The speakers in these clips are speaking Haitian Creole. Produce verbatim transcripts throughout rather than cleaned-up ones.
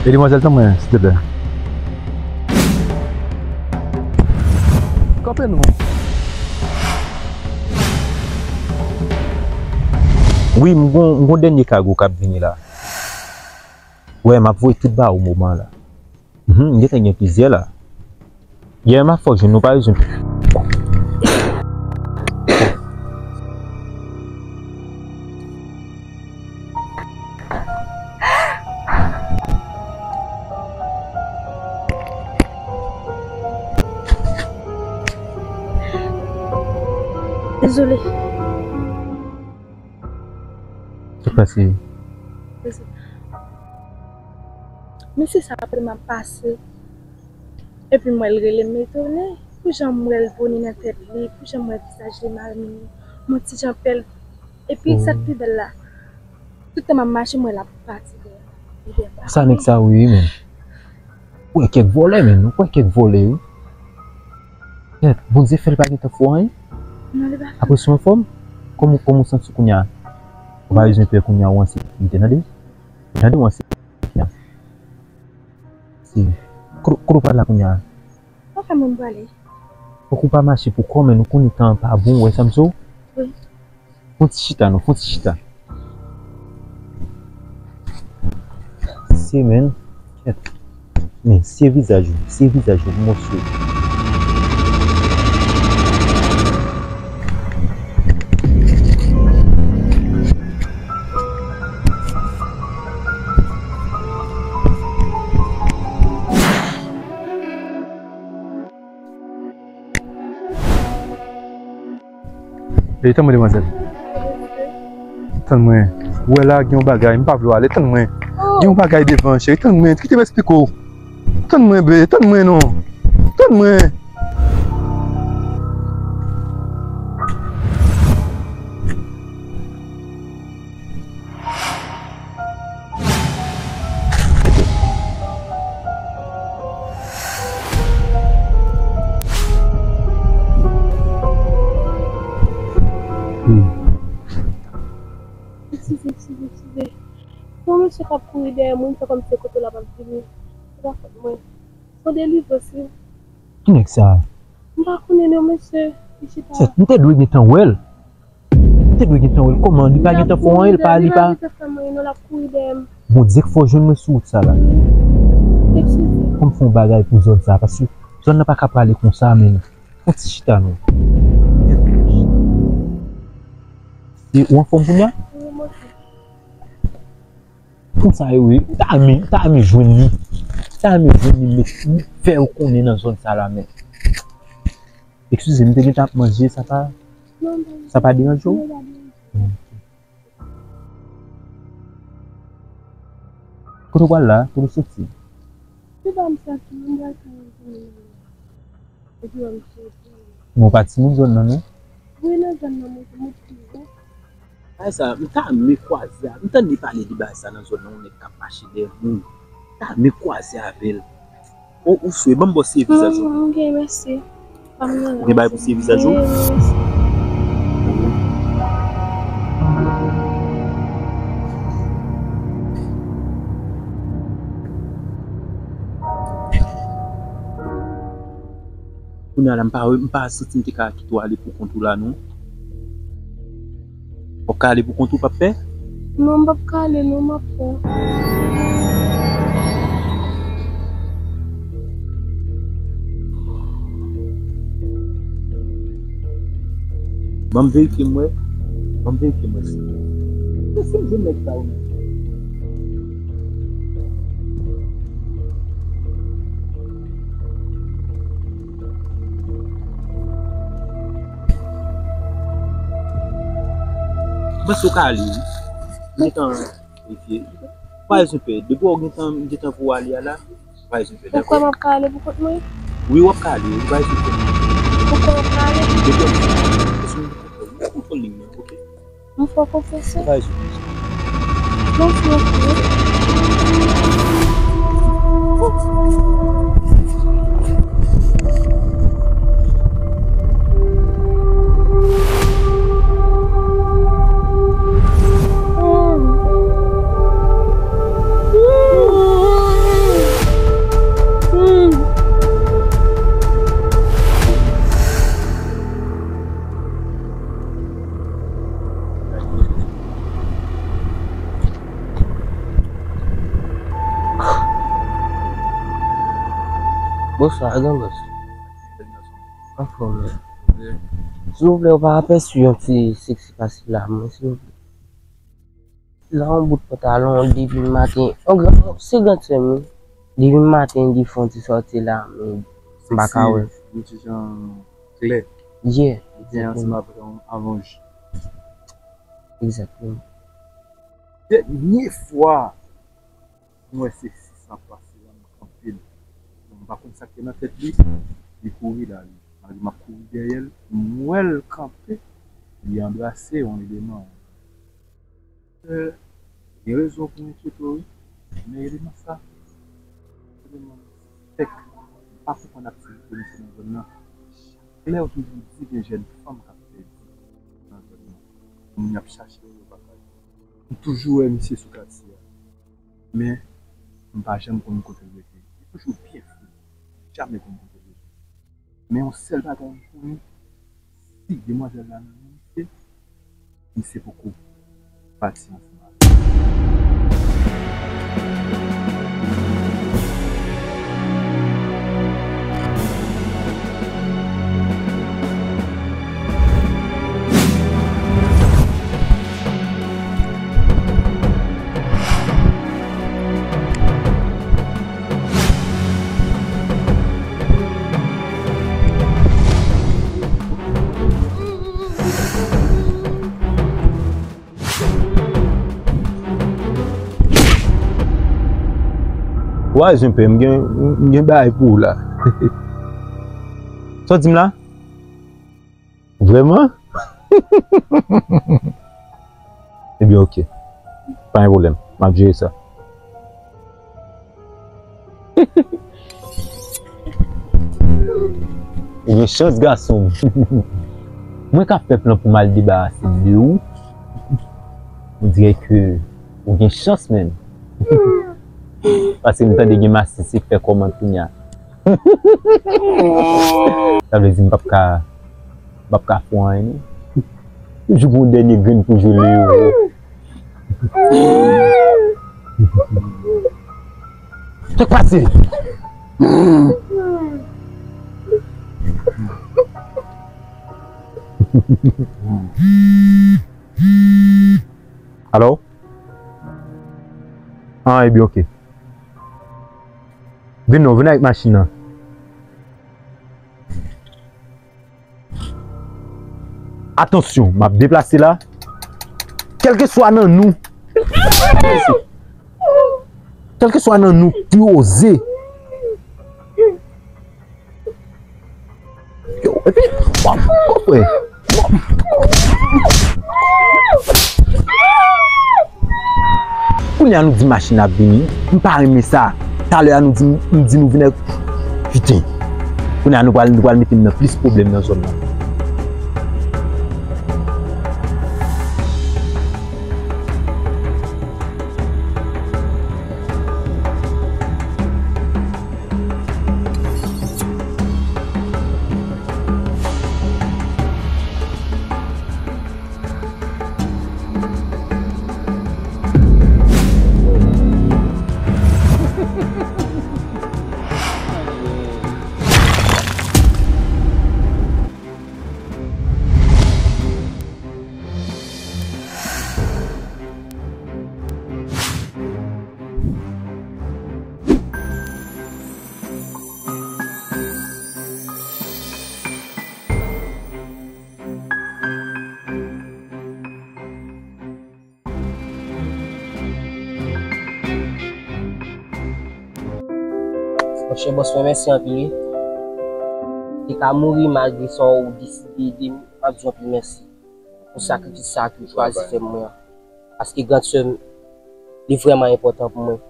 E demwazèl, tann mwen, silteplè. Kanpe non. Wi, m gon, m gon dènye kago k ap vini la. Wè, m ap voye tout ba ou moman la. Mhm, m gentan gen plizyè la. Yè m ap fè w jwenn, nou pa bezwen. Dezole. Sa k pase? Mesye sa ap ap pase. Epi m wè l rele m, m etone pou jan m wè l boni nan tèt li, pou jan m wè vizaj li mal, m yon ti jan pèl. Epi sa k pi bèl la, tout tan m ap mache, m wè l ap pati dèyè m. Sa nèg sa wi, men. Ou wè kèk vòlè, men. Ou wè kèk vòlè, wi. Kèt, Bondye fè l pa gentan fè w anyen. Non, li pa fè. Apre sou anfòm, kòman, kòman w santi w kounye a? Ou pa bezwen pè kounye a, ou an sekirite, tande? Tande, ou an sekirite. Si. Kote, kote w pral la kounye a? Ou pa fè moun pale. Fòk ou pa mache pou kò, men nou konnen tan an pa bon, ou wè sa m di w? Wi. Fon ti chita non, fon ti chita. Se men, kèt. Men, se vizaj ou, se vizaj ou, mòso. Ey, tann mwen, demwazèl. Tann mwen. Ou wè la, gen yon bagay, m pa vle w ale, tann mwen. Gen yon bagay devan, cheri, tann mwen, kite m esplike w. Tann mwen, be, tann mwen non. Tann mwen. Eskize, eskize, eskize. Yon mesye k ap kouri dèyè mwen, fè kòmsi se kote l ap ap vini. Se pa fòt mwen. Se yon delivre, wi. Ki nèg sa? M pa konnen non, mesye. Li chita. Sèt, m te dwe gentan wè l. M te dwe gentan wè l. Kòman? Li pa gentan fè w anyen, li pa, li pa. Li pa gentan fè m anyen, non, l ap kouri dèyè m. Bondye k fè w jwenn mwen sou wout sa la. Eskize. Fò m fè yon bagay pou zòn sa, paske zòn nan pa ka prale konsa, men. Fon ti chita, non. Se ou anfòm kounye a? Wi, mwen. Konsa yo ye. M ta renmen, m ta renmen jwenn li. M ta renmen jwenn li, met, fè yo konnen nan zòn sa la, men. Eskize m, m te gentan ap manje, sa pa, sa pa deranje w? Non, pa deranje. Kote w pral la? Kote w soti? Se pa m soti, m pral fè yon zanmi. Epi wè m soti. Bon, w pa timoun zòn nan, non? Wi, nan zòn nan, mwen, mwen timoun. Bagay sa, m ta renmen kwaze a, m tande pale de bagay sa nan zòn nan, yon nèg k ap mache dèyè moun. M ta renmen kwaze avè l. O, ou swe, ban m ba w siye vizaj ou. Non, ok, mèsi. Pa m nan la. Ou gen bagay pou siye vizaj ou? Wi, mèsi. Kounye a la, m pa, m pa santi m te ka kite w ale pou kont ou la, non. W ap ka ale pou kont ou, p ap pè? Non, m p ap ka ale, non, m ap pè. Ban m verifye m wè. Ban m verifye m wè si. Se si m jwenn nèg sa yo menm. Mwen sou ka ale, wi. M gentan verifye. Pa bezwen pè. Depi w gentan, m gentan voye ale a la, pa bezwen pè, dakò? Ou kwè m ap ka ale pou kont mwen? Wi, w ap ka ale, wi, pa bezwen pè. Ou kwè m ap ka ale? Depi w gentan, m fè kontwòl li, men, ok? M fè w konfyans, wi. Mèsi anpil. Bonswa, gran bòs. Anfòm. Silvouplè, ou pa apèsi yon ti seksi pase la, mwen, silvouplè. Lan yon bout pantalon depi maten. Yon gran, se gran sè m, wi. Depi maten, li fè yon ti sòti la, men m pa ka wè. Yon ti jan klè. Yeah, li gen ansanm avèk yon alonj. Egzakteman. Dènye fwa, m wè se sis ap pase la, m kanpe l. Bon, m pa konn sa k te nan tèt li, li kouri la, li. Malgre m ap kouri dèyè l, m wè l kanpe, li anbrase yon eleman. Euh, gen rezon pou enkyete w, wi. Men eleman sa, eleman fèk, m pa konprann aktivite misye nan zòn nan. Chak lè yo toujou di gen jèn fanm k ap pèdi nan zòn nan. Moun y ap chache yo, yo pa ka jwenn. M toujou wè misye sou katye a. Men, m pa janm konn kote l rete. Li toujou byen fou. Jamè konn kote l rete. Men yon sèl bagay m konnen, si demwazèl la nan men misye, misye poko pati ansanm avè m. Wa, Zenpè, m gen, m gen bagay pou ou la. Sa w di m la? Vrèman? Ebyen, oke. Pa gen pwoblèm. M ap jere sa. Ou gen chans, gason m. Mwen ka fè plan pou m al debarase de ou. On dirè ke ou gen chans, menm. Paske m tande gen masisi k fè kòmand kounye a. Sa vle di m p ap ka, m p ap ka fè anyen, non. Toujou gon dènye grenn pou jwe lewo. Sa k pase? Alo? Ah, ebyen, oke. Vin non, vin avèk machin nan. Atansyon, m ap deplase la. Kèlkeswa nan nou, kèlkeswa nan nou ki oze, yo, epi, w ap konprann. Kounye a nou di machin ap vini, m pa renmen sa. Talè a nou di, nou di nou vin ak, piten. Kounye a nou pral, nou pral mete m nan plis pwoblèm nan zòn nan. Monchè bòs mwen, mèsi anpil wi. Te ka mouri malgre sa w deside ede m, m ap di w anpil mèsi pou sakrifis sa ke w chwazi fè pou mwen an. Paske gran sè m, li vrèman enpòtan pou mwen.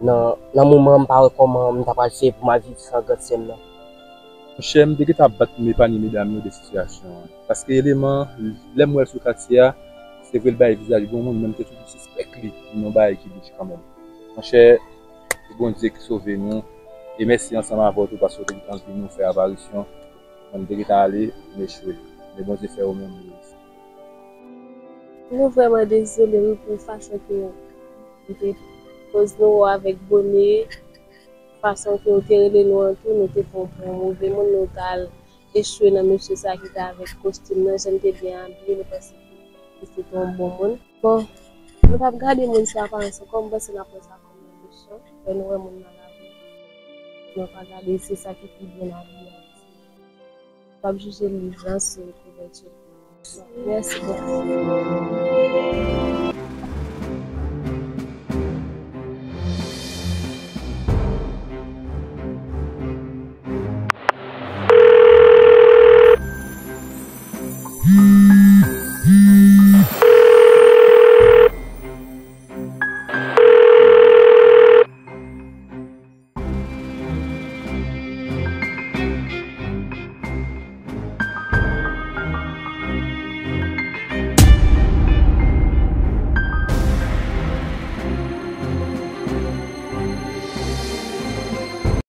Nan, nan moman an, m pa wè kòman m ta pral fè pou m al viv san gran sè m nan. Monchè, m te gentan ap bat pou m epanye medam yo de sitiyasyon an. Paske eleman, lè m wè l sou katye a, se vre l bay vizaj bon moun, men m te toujou sispèk li nan yon bagay ki louch kanmenm. Monchè, se Bondye ki sove nou. E mèsi ansanm avè w tou paske w te gentan vini, w fè aparisyon. Mwen, m te gentan ale, m echwe. Men Bondye fè ou menm ou reyisi. Nou vrèman dezole wi pou fason ke nou te koz nou avèk Bone. Fason ke yo te rele nou an tou, nou te fè yon move moun, nou t al echwe nan mesye sa ki te avèk kostim nan, jan l te byen abiye, nou panse ke li se te yon bon moun. Bon, nou p ap gade moun sou aparans ankò, m panse n ap wè sa kòm yon leson. Lè nou wè moun nan lari, nou pa gade se sa ki pi byen abiye ak se. W ap jije li jan se kouvèti. Mèsi bokou.